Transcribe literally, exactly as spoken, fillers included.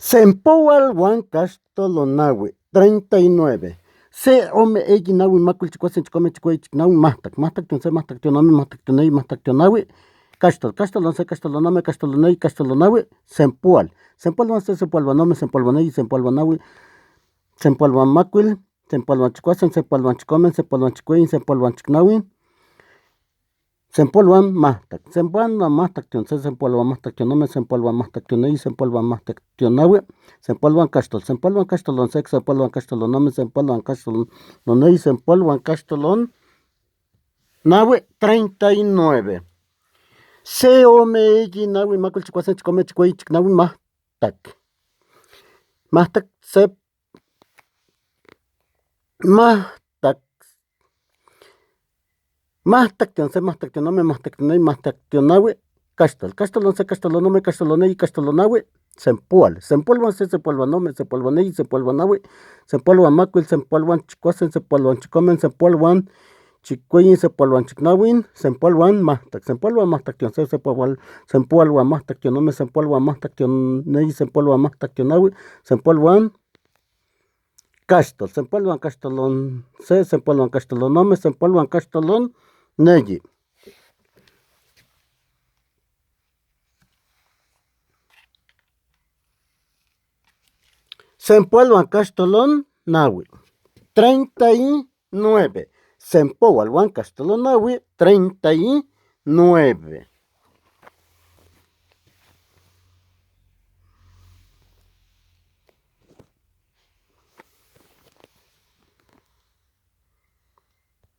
Sempoual uan kaxtolon naui, treinta y nueve. Se, ome, eyi, naui, macuil, chicuasen, chicome, chicueyi, chicnaui, mahtac. Mahtac tion se, mahtac tion ome, mahtac tion eyi, mahtac tion naui. Kaxtol, kaxtolon se, kaxtolon ome, kaxtolon eyi, kaxtolon naui. Sempoual. Sempoual uan se, sempoual uan ome, sempoual uan eyi, sempoual uan naui. Sempoual uan macuil, sempoual uan chicuasen, sempoual uan chicome, sempoual uan chicueyi, sempoual uan chicnaui. Sempoual uan mahtac. Sempoual uan mahtac tion se, sempoual uan mahtac tion ome, sempoual uan mahtac tion eyi, sempoual uan mahtac tion naui. Sempoual uan kaxtol. Sempoual uan kaxtolon se, sempoual uan kaxtolon ome, sempoual uan kaxtolon eyi, sempoual uan kaxtolon naui, treinta y nueve. Se, ome, eyi, naui, macuil, chicuasen, chicome, chicueyi, chicnaui, mahtac. Mahtac se, mahtac. Mahtac tion se, mahtac tion ome, mahtac tion eyi, mahtac tion naui. Kaxtol, kaxtolon se, kaxtolon ome, kaxtolon eyi, kaxtolon naui. Sempoual. Sempoual uan se, sempoual uan ome, sempoual uan eyi, sempoual uan naui. Sempoual uan macuil, sempoual uan chicuasen, sempoual uan chicome, sempoual uan chicueyi, sempoual uan chicnaui. Sempoual uan mahtac. Sempoual uan mahtac tion se, sempoual uan, sempoual uan mahtac tion ome, sempoual uan mahtac tion eyi, sempoual uan mahtac tion naui. Sempoual uan kaxtol. Sempoual uan kaxtolon se, sempoual uan kaxtolon ome, sempoual uan kaxtolon eyi. Sempoual uan kaxtolon naui, treinta y nueve. Sempoual uan kaxtolon naui, treinta y nueve.